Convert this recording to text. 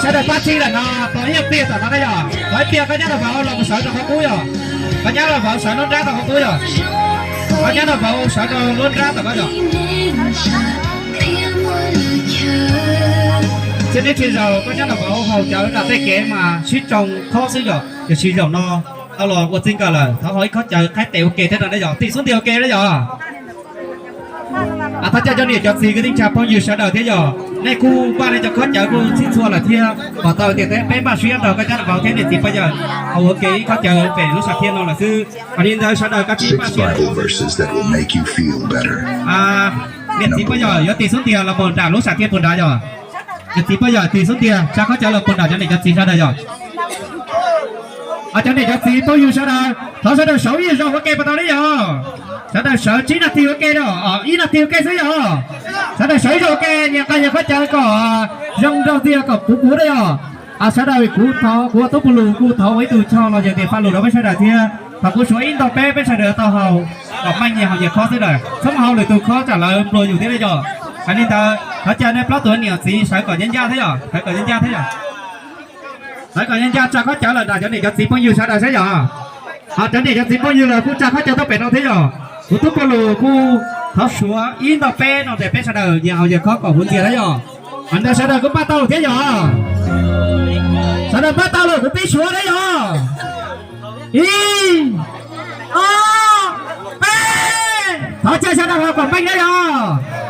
Sawv daws pab txhij lawm no, tos ib pliag tom no na yog, tos ib pliag koj nyab nraug vauv los mus sawv rau qhov qub yog, koj nyab nraug vauv sawv lub nrab tom qhov qub yog, koj nyab nraug vauv sawv rau lub nrab tom no yog. Txij neb tsis zaum koj nyab nraug vauv haus cawv nram tej kev mas sib tsoo khob xwb yog, tiam sis zaum no tau los ua txij nkawm lawm, thov haus ib khob cawv qaib tes ua ke thiab no na yog, tim xub ntiag ua ke na yog. Thov caw cov niam cov txiv kwv tij neej tsa phooj ywg sawv daws thiab yog, nej kuj npaj nej cov khob cawv kuj txhij txhua lawm thiab, kom tau tias peb npaj siab nrog koj nyab nraug vauv thiab niam txiv pog yawm haus ua ke ib khob cawv pem lub sam thiaj no lawm xwb. Hos li ntawd sawv daws koj tsis npaj siab, niam txiv pog yawm yuav tim xub ntiag los mus nram lub sam thiaj puag nrad yog, niam txiv pog yawm tim xub ntiag tsa khob cawv los puag nram cov niam cov txiv sawv daws yog. Cov niam cov txiv phooj ywg sawv daws, thov sawv daws sawv ib zaug ua ke puas tau li yog? Sawv daws sawv tsib nas this ua ke, ib nas this ua ke xwb yog. Sawv daws sawv ib zaug ua ke, nyias nqa nyias khob cawv kom zoo nraug ntxiag kom puv puv na yog. Sawv daws, kuv thov, kuv ua tub pug lus kuv thov ua ib tug choj los yog tias faj lus rau peb sawv daws thiab, thov kuv suav ib nto peb, peb sawv daws tau haus kom meej, nyias haus nyias khob xwb lawm, txhob mus haus lwm tus khob tsam lawv nplua yus thiab na yog. Hais li ntawd thov caw nej plaub tug niam txiv sawv kom ncaj ncaj thiab yog, sawv kom ncaj ncaj thiab yog. Sawv kom ncaj ncaj tsa khob cawv los nram cov niam cov txiv phooj ywg sawv daws saib yog. Hos cov niam cov txiv phooj ywg los kuj tsa khob cawv tuaj pem no thiab yog. Kuv tub pug lus kuj thov suav ib nto peb no ces peb sawv daws nyias haus nyias khob kom huv ntxiag thiab yog. Hos ntawd sawv daws kuj npaj tau lawm thiab yog. Sawv daws npaj tau lawm kuv pib suav thiab yog. Ib, ob, peb. Thov caw sawv daws haus kom meej thiab yog.